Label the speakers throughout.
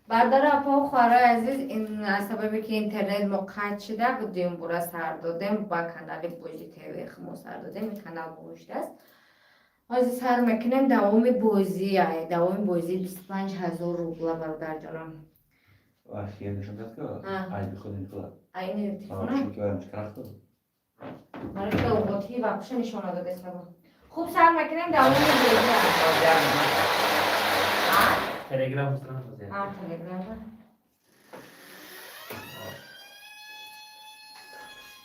Speaker 1: Бародару апау, хоҳарои азиз, ин аз сабабе ки интернет мо қатъ шида будем, бура сар додем ба канали Бози ТВ мо сар додем, ин канал бошидааст. Ҳозир сар мекунем давоми бозӣ, давоми бозӣ 25 000 рубла, бародарҷонам. Айни телефона? Барои вообще нишона додест. Хуб, сар мекунем давоми бозӣ.
Speaker 2: Телеграм.
Speaker 1: Телеграм.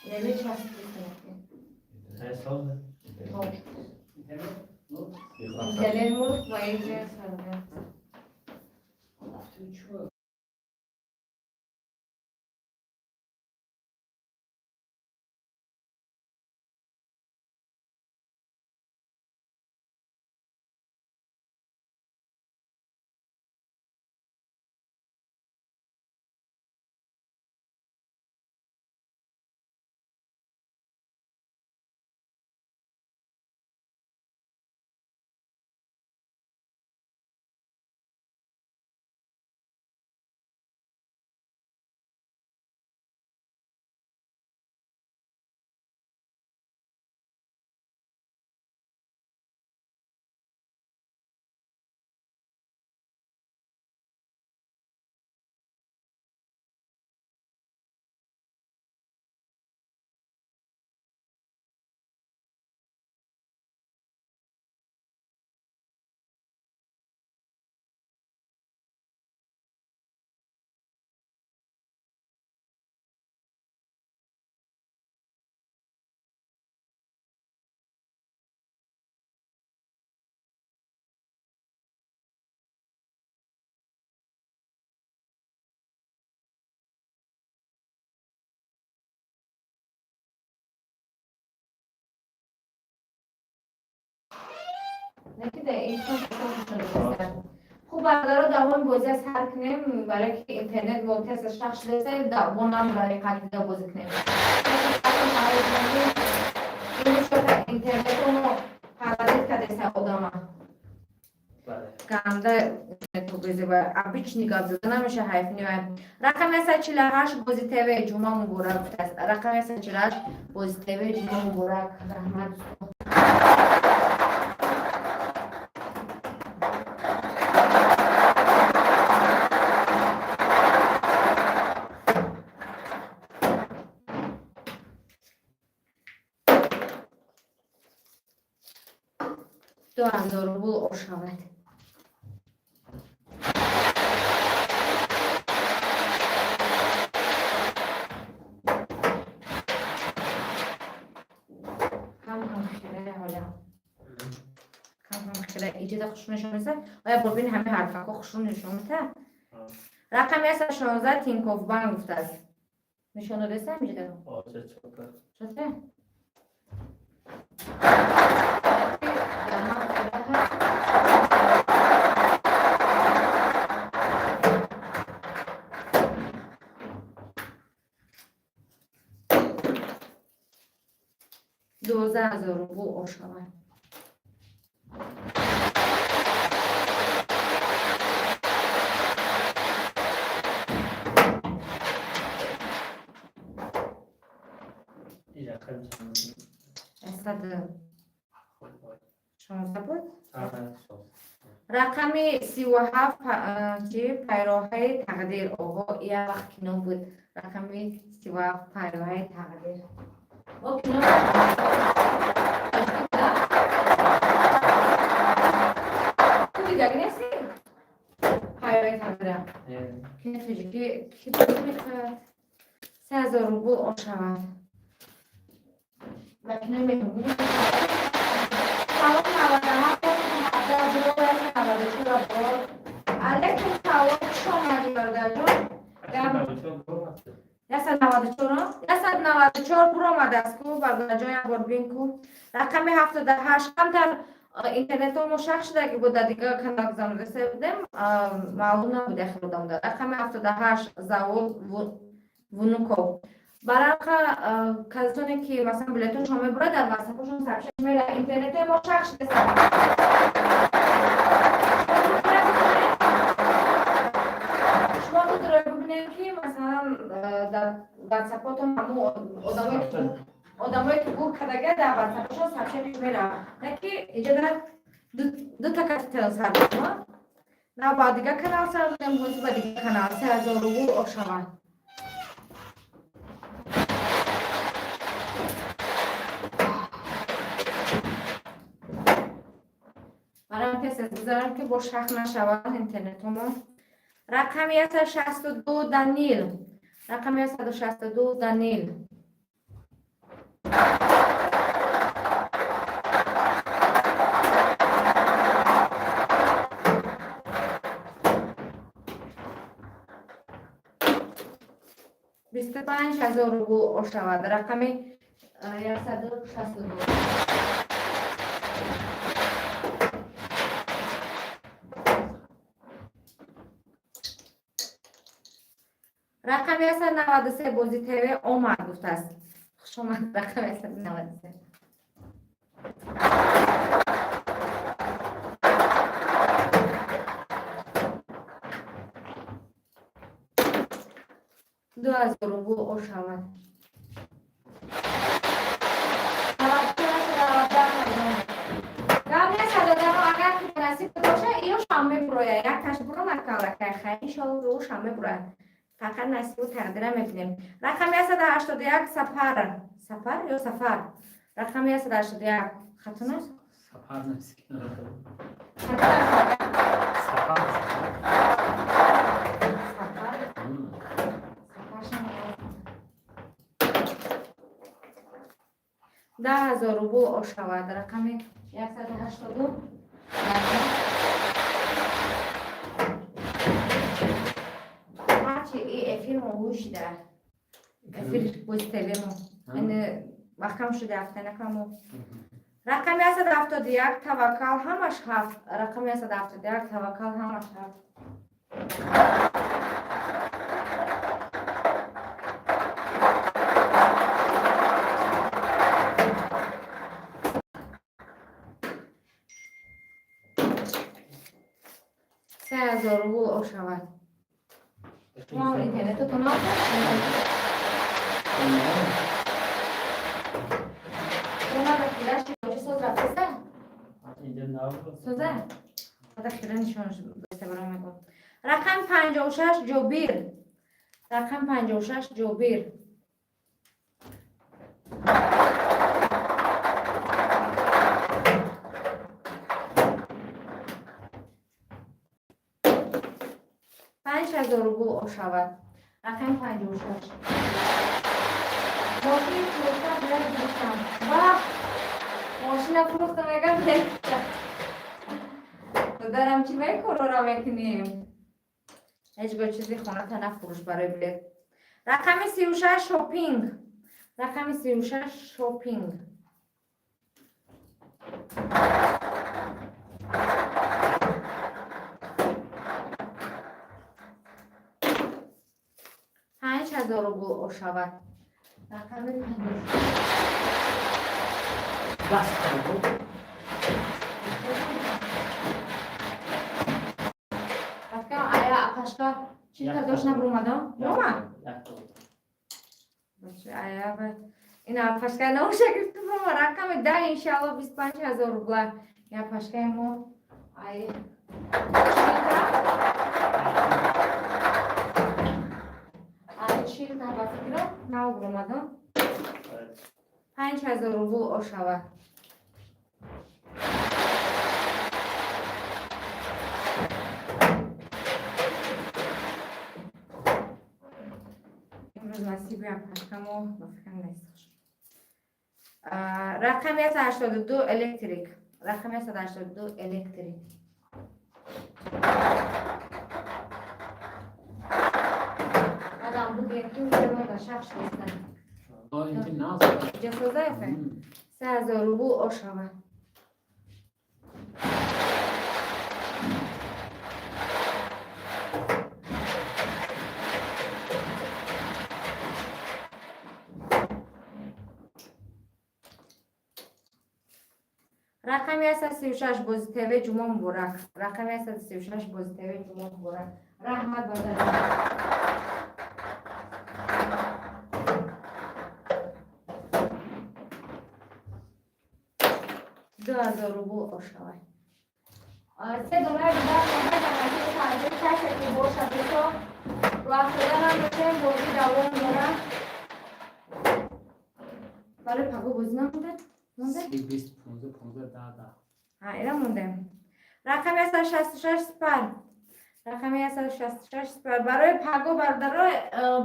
Speaker 1: Неми час. Интернет мурд ва инҷа сар. Хуб, бародаро, давоми бозия сар кунем, барое ки интернет мо тез шах шудеса, бо нам барои қатида бозӣ кунем. Интернетро мо паразит кардеса одама. Ганда обычный гап зада намеша, ҳайф ниояд. Рақами 148, Бози ТВ, ҷума муборак гуфтааст. Рақами 148, Бози ТВ, ҷума муборак, раҳмат. 2000 рубл ошавад. Кам кам хеле ҳоля. Кам кам хеле иҷода хушрӯ нишон месад. Оя бурбини ҳамаи ҳарфако хушрӯ нишон метаҳад? Рақами 116, Тинькофф банк гуфтааст. Нишон додеста ҳамиҷода? Чота? 12 000 рубл ошавад. 116 буд. Рақами 37, чи, Пайроҳаи тақдир. Оҳо, як вақт кино буд. Рақами 37, Пайроҳаи тақдир. О, кино ту дидаги нести? Пайроҳаи тақдира. Кино тоҷикӣ ки мекард? 3000 рубл ошавад. Ба кинои меҳрубон. Салом, 97 94. Алейкум салом, хуш омадӣ, бародарҷон. 194, 194 буромадааст ку, бародарҷон, як бор бин ку. Рақами 78, камтар интернетҳо мо шах шудаги буд, дар дигар канал гузаронида будем, маълум набуд яхел одам. Рақами 78, Завод Внуков. Барақа касоне ки масалан билетошон мебурад, дар ватсапошон сообщение мера. Интернетҳои мо шах шудеса. Дора бибинем, ки масалан дар ватсапотон ҳамун одамое ки бур кардага, дар ватсапошон сообщение меравад, не ки инҷа дар дута катител сар додем, на ба дигар канал сар додем, ҳозир ба дигар канал 3000 рубл ошавад. Барам тез гузарам, ки бо шах нашавад интернетомо. Рақами 162, Данил. Рақами 162, Данил. 25 000 рубл ошавад. Рақами 162. Рақами 193, Бози ТВ омад гуфтааст. Хушомад, рақами 193. 2000 рубл ошавад. Гап нест, ададаро агар ки насиб боша, иёшам мебуроя. Якташ буромад калакай, хай, иншолло, ӯшам мебурояд. Фақат насибу тақдира мебинем. Рақами 181, Сафар. Сафар ё Сафар? Рақами 181. Хатун аст?
Speaker 2: Сафар нест.
Speaker 1: Сафар.
Speaker 2: Сафар.
Speaker 1: Сафар. Сафаршам. 10 000 рубл ошавад. Рақами 182. Ҳарчи и эфир мо ҳушида. Эфир боз ТВ мо. Яъне маҳкам шуда ҳафтанакамо. Рақами 171, Таваккал, ҳамаш ҳафт. Рақами 171, Таваккал, ҳамаш ҳафт. 3000 рубл ошавад. Шумо интернетотон омада хираши соз рафтеса? Соза? Ада хира нишон доста баром мегӯм. Рақами 56, Ҷобир. Рақами 56, Ҷобир. 5000 рубл ошавад. Рақами 56. Мошини фурӯхта, билет гирифтам. Вах! Мошина фурӯхта мегам, билет. Додарам, чӣ мекорора мекунем? Ҳеҷ гоҳ чизи хоната нафурӯш барои билет. Рақами 36, Шопинг. Рақами 36, Шопинг. 5000 рубл ошавад. Рақами
Speaker 2: Даст рубл.
Speaker 1: Рафкам, ая апашка чӣ дошт, набуромадам? Буромад? Ая ина апашка наоша гирифту бурома. Рақами 10, иншалло, 25 000 рубла. Я пашкаи мо ай ай чилта ба фикрам нав буромадам. 5000 рубл ошавад. Имрӯз насиби апашкамо ба фикрам нест. Рақами 182, Электрик. Рақами 182, Электрик. Адам бугем, ки дар шах шудастан. Иҷа созаефе? 3000 рубл ошавад. Рақами 136, Бози ТВ, ҷумъо муборак. Рақами 136, Бози ТВ, ҷумъо муборак. Раҳмат, бародарам. 2000 рубл ошавай. Се дона дигар монда, дар насиби панҷоҳу касе ки боша, дӯсто. Руафтода намошем, бозӣ давом дорад. Барои паго бозӣ намонда? Монда?
Speaker 2: 30, 20, 15, 15, 10, 10.
Speaker 1: Ҳа, ира мондем. Рақами 166 сипар. Рақами 166 сипар. Барои паго, бародаро,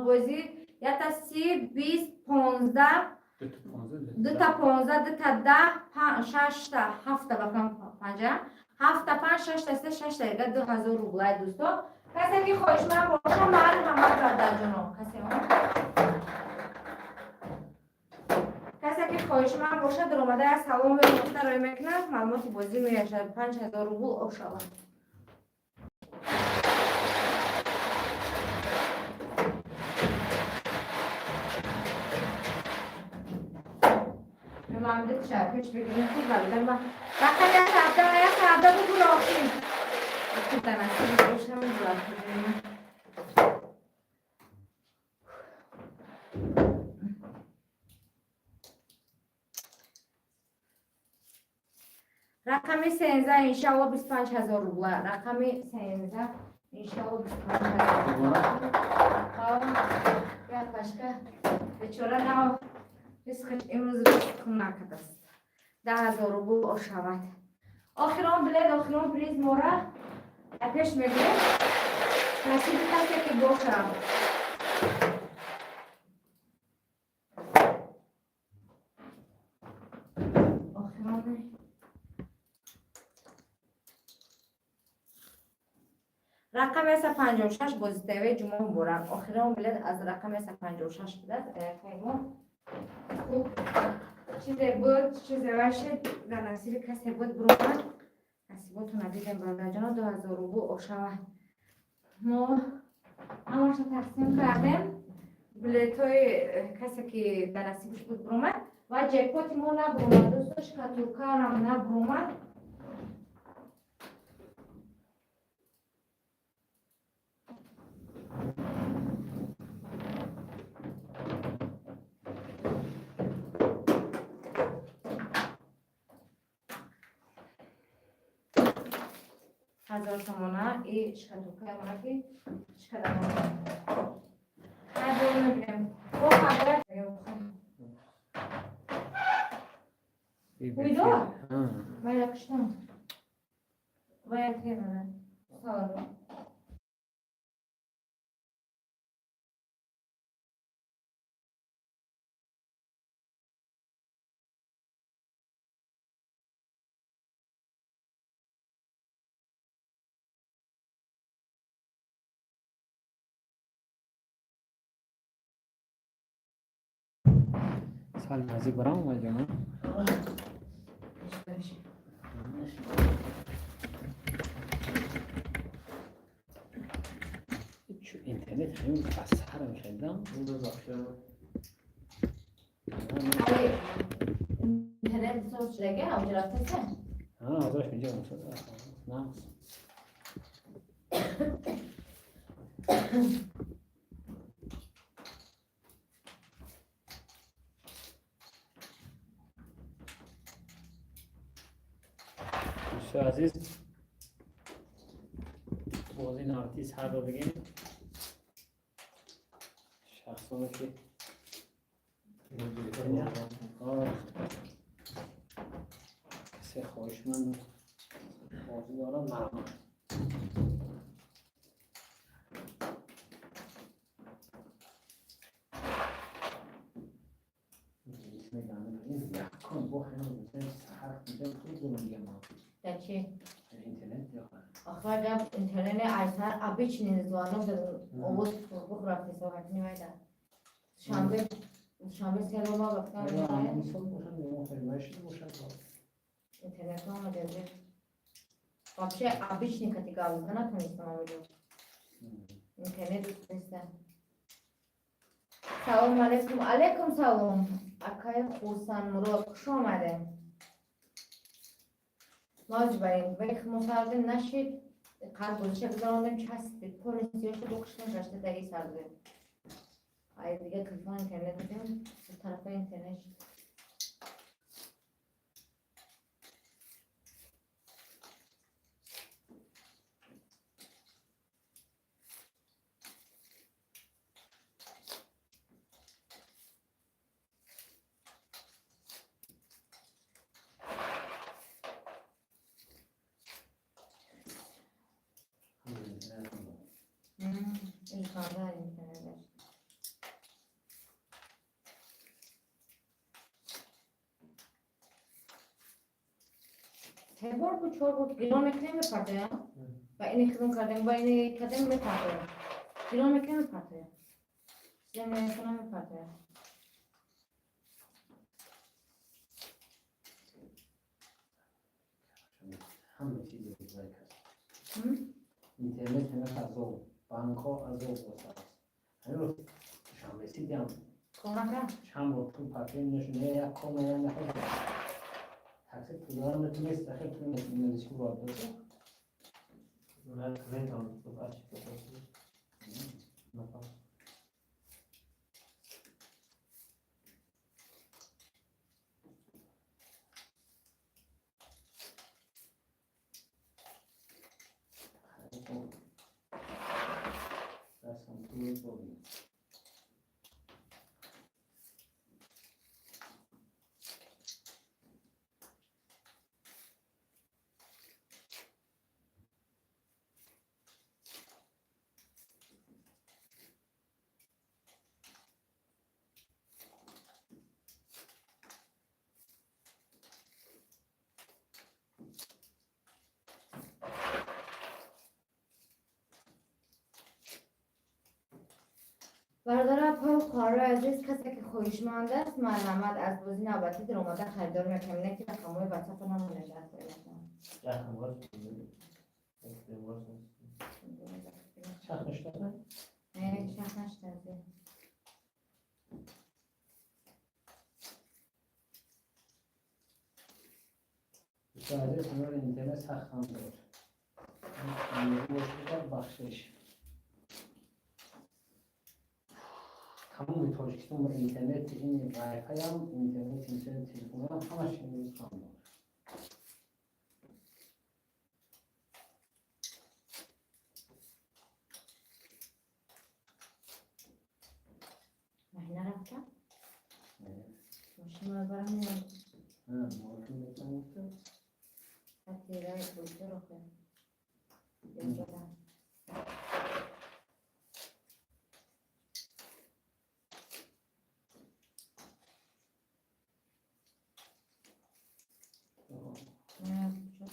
Speaker 1: бозӣ ята 30, 20, 15,
Speaker 2: Дута 15,
Speaker 1: дута 15, дута 10, шашта, ҳафта ба панҷа, ҳафта панҷ, шашта се, шашта дига 2000 рублай, дӯсто. Касе ки хоҳишманд боша, марҳамат, бародарҷоно. Касе ки хоҳишманд боша, даромада як салом меофта рӯй мекунад, маълумоти бозӣ меяшад, 5000 рубл ошавад. Мамдет пеш бигирем, хуб, бародар ма. Рақами 117, 117 бугур охир. Дар насиби бошам, бурафтем. Рақами 13, иншалло, 25 000 рубла. Рақами 13, иншалло, 25 000. Як пашка бечора нав ризқиш имрӯз ризқ накардаст. 10 000 рубл ошавад. Охирон билет, охирон приз мора пеш мегирем. Насиби касе ки бошад. Охирон рақами 156, бози ТВ, ҷумъа муборак. Охирон билет аз рақами 156 будааст. Мо хуб чизе буд, чизе вашед, дар насиби касе буд, буромад. Насиботона дидем, бародарҷоно, 2000 рубл ошавад. Мо ҳамаша тақсим кардем. Билетҳои касе ки дар насибаш буд, буромад ва ҷекпоти мо набуромад, дӯсто, шкатулкарам набуромад. Ҳазор сомона и шкатулкаи мона ки чикадар. Мебинем. Бо хабар. Уйдо? Вая киштам. Вая темана. Салам.
Speaker 2: Сал наздик барам омад.
Speaker 1: Ҷон.
Speaker 2: Интернет ҳамин аз сарам шайдам.
Speaker 1: Интернет соз шудаги, ҳамҷо рафтасе?
Speaker 2: Ҳозираш инҷо нағз. Дӯстои азиз, бозӣ навбатӣ сар додагем. Шахсоне ки касе хоҳишманд бозӣ дорад, марҳамат. Якум бо саҳар.
Speaker 1: Дар чи?
Speaker 2: Интернет.
Speaker 1: Охир гап интернет айсар обычный звонок овоз бух рафтеса вайда. Шанбе селома вақтан.
Speaker 2: Мисол бошад.
Speaker 1: Интернет омада. Вообще обычный кати гап зада натонистам амиҷо. Интернет неста. Салом алейкум, алейкум салом. Акай Хурсанд Мурод, хуш омадем. Мавҷ барем. Вале мо сардем нашид. Қад бозиша гузарондем, часпид. Полностью ёшта бокушна гашта даги сардем. Ай дига телефон интернет дидем, тарафа интернет шид. Имкондар интернет. Се бор бу, чор бор гирон мекунем, мепартоям. Ба ини хизм кардем, ба ини кардем, мепартоям. Гирон мекунем, мепартоям. Силем мекунам, мепартоям.
Speaker 2: Ҳама чиз лайк аст. Интернет ҳама азоб, банкҳо азоб боса аст. Ҳамин рӯз Душанбе Ситиам
Speaker 1: Кор накард?
Speaker 2: Чанд бор пул партоем, нашуд, не як кор, не як нахел. Такси пулдорам нест, ахир пул наличка бояд боша.
Speaker 3: Наметавонам ошибка просто. Нафаҳм.
Speaker 2: Дастам пул додем.
Speaker 1: Бародару апаю хоҳарои азиз, касе ки хоҳишманд аст, марҳамат, аз бозӣ навбатӣ даромада харидор мекунем, не ки рақамҳои ватсапа намонеда.
Speaker 3: Якум бор. Як бор.
Speaker 2: Шах нашуда?
Speaker 1: Не, шах нашуда.
Speaker 2: Дӯстони азиз, ҳамаро интернет сахт хам дод. Бошуда, бахшиш. Тамоми Тоҷикистон бо интернети ин вайфайам, интернети интернет телефонам ҳамаш имрӯз хам дод.
Speaker 1: Маҳина рафта? Мошин барам не.
Speaker 2: Мошин метавонистам.
Speaker 1: Хати рай буҷаро хе. Ёздаҳ. Не, чо?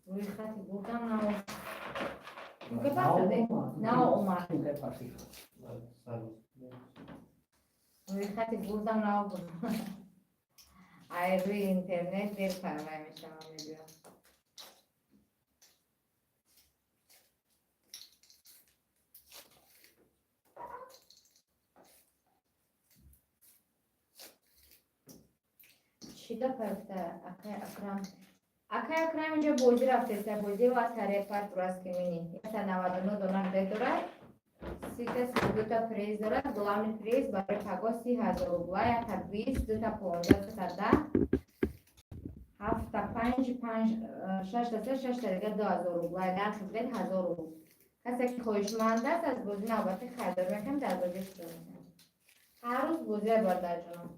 Speaker 1: Рӯи хати бурдам нао. Ки партоде? Нао омад. Рӯи хати бурдам нао буд. Ай рӯи интернет дер фармай мешавам, мегӯям. Чӣ гап афта, акай Акрам? Акай Акрам, инҷо бозӣ рафтеса, бозӣ лотерея парт мини. 199 дона билет дорад. 30-та 32-та приз дорад. Главный приз барои паго 30 000 рубла, якта 20, дута 15, сета 10, ҳафта панҷ, панҷ, шашта се, шашта дига 2000 рубла. Нархи билет 1000 рубл. Касе ки хоҳишманд аст, аз бозӣ навбатӣ харидорӣ мекунем, дар бозӣ иштирок мекунем. Ҳар рӯз бозия, бародарҷонам.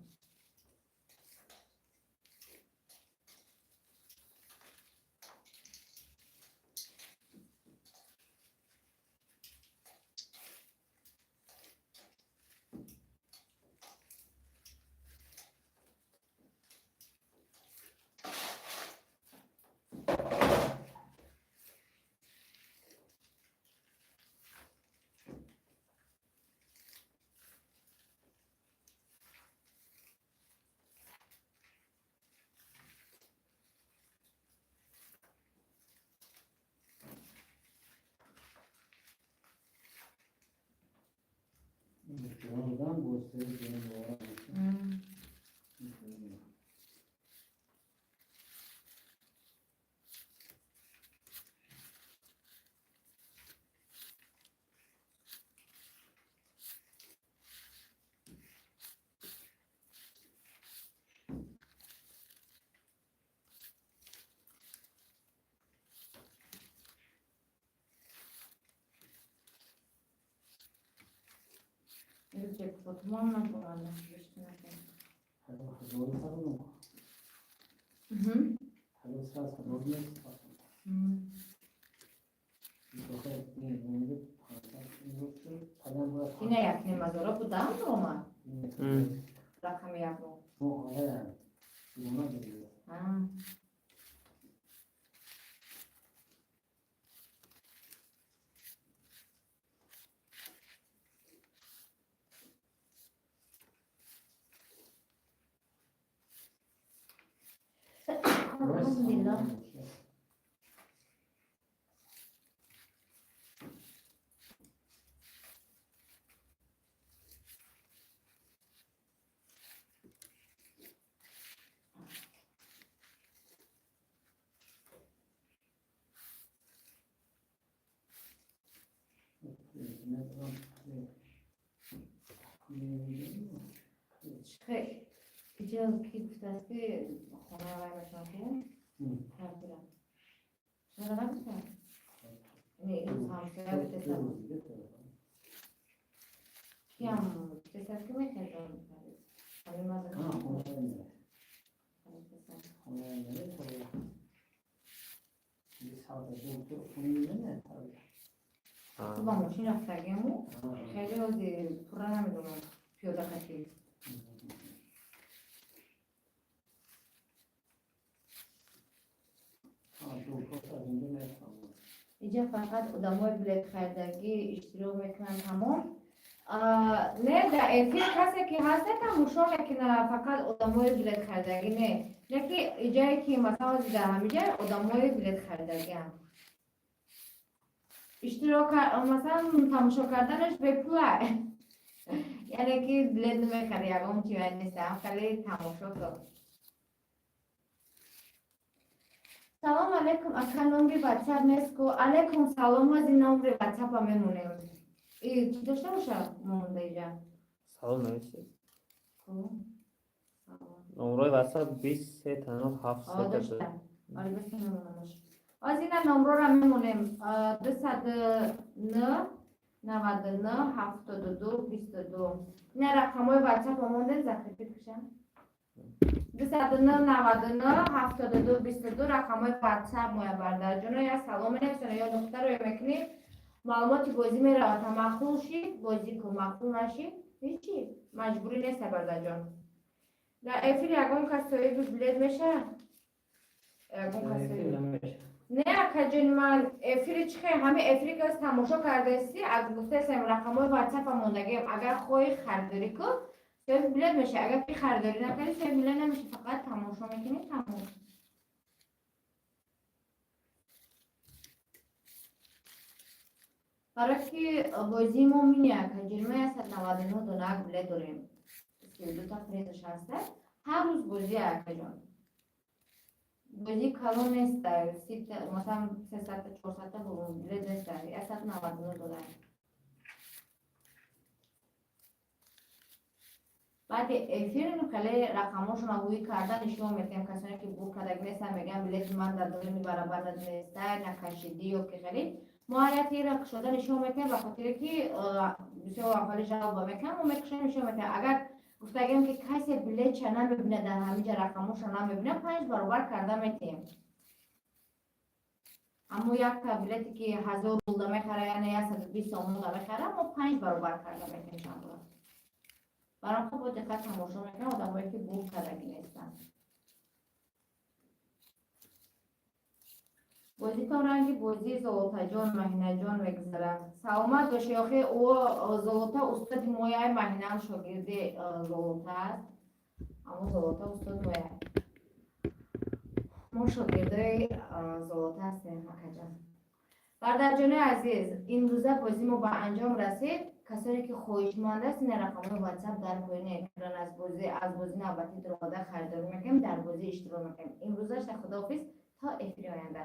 Speaker 2: Oradan göstereceğim bu arada.
Speaker 1: Имрӯз Фотумам набуранда.
Speaker 2: Ҳазору сару ҳазор сар ҳазор нест.
Speaker 1: Ина як нимазора будам омад. Рақами якро.
Speaker 2: Мо.
Speaker 1: Алҳамдулиллоҳ. Иҷо ки гуфтааст, ки хона вай мешавад, ки квартира. Шумо нагуфтам? Не, ирӯз ҳамсоя гуфтеса. Киам гуфтеса, ки мехезам. Ҳамин маза. Ту ба мошин рафтагему хеле ҳози пурра намедонам, пиёда кашид. Иҷа фақат одамои билет харидагӣ иштирок мекунанд, тамом. Не, дар эфир касе ки ҳаста, тамошо мекунад, фақат одамои билет харидагӣ не. Не ки иҷае ки, масалан, ҳози дар ҳамиҷа одамои билет харидагиам. Иштирок, масалан, тамошо карданаш бепула. Яъне ки билет намехари, ягон чи нест, хеле тамошо кун. Салом алейкум, ака, номри ватсап нест ку? Алейкум салом, ҳози номри ватсапа мемонем. И чӣ дошта боша монда иҷа?
Speaker 3: Салом нависед.
Speaker 1: Ку? Салом.
Speaker 3: Номрои ватсап 23 та 9 7
Speaker 1: О,
Speaker 3: 3 та
Speaker 1: дошта. Оре, бас мемонамаш. Ҳози ина номрора мемонем. 209 99 72 22. Ина рақамҳои ватсапа мондем, закрепить кушам. 209 99 72 22 рақамҳои ватсап моя, бардарҷоно. Я салом менависона ё нуқтаро мекунӣ, маълумоти бозӣ меравад. Та маъқул шид, бозӣ кун, маъқул нашид, ҳечи, маҷбурӣ нест, бардарҷон. Дар эфир ягон кас соҳиби билет мешавад? Ягон кас соҳиби не, акаҷони ман, эфири чӣ хел? Ҳамин эфири ки тамошо кардаисти, аз гуфтаистам, рақамҳои ватсапа мондагиам. Агар хоҳӣ, харидорӣ кун, соҳиби билет мешавӣ. Агар ки харидорӣ накардӣ, соҳиби билет намешавӣ, фақат тамошо мекунӣ, тамом. Барои ки бозии мо мини, акаҷони ма, 199 дона билет дорем, 32-та призаш ҳаста. Ҳар рӯз бозия, акаҷон. Бозии калон неста, 30-та, масалан, 300-та, 400-та билет неста, 199 дона. Баъди эфир хеле рақамҳошонро ҳуӣ карда нишон метиҳем. Касоне ки бук кардаги нестанд, мегӯянд, билети ман дар дони барабар неста, накашидӣ ё ки хеле мо ҳар кушода нишон метиҳем, ба хотире ки бисёр аҳоли жалоба мекунанд. Мо мекушоем, нишон метиҳем. Агар гуфтагем, ки касе билетча намебинад, дар ҳаминҷа рақамҳошро намебинад, панҷ баробар карда метиҳем. Аммо якта билете ки 1000 рублда мехара, яъне 120 сомонда мехара, мо панҷ баробар карда метиҳем чанд бора. Барам хуб бо диққат тамошо мекунам одамое ки бук кардагӣ нестанд. Бозитон ранги бозии Золотаҷон, Маҳинаҷон мегузарад. Саломат бошӣ. Охи, ӯ Золота устоди мояй, Маҳинаам шогирди Золота аст. Аммо Золота устод мояй. Мо шогирдои Золота ҳастем, акаҷон. Бардарҷонои азиз, имрӯза бозии мо ба анҷом расид. Касоне ки хоҳишманд аст, ина рақамҳои ватсап дар поёни экран. Аз бозӣ навбатӣ дуромада харидорӣ мекунем, дар бозӣ иштирок мекунем. Имрӯзашта худоҳофиз, то эфири оянда.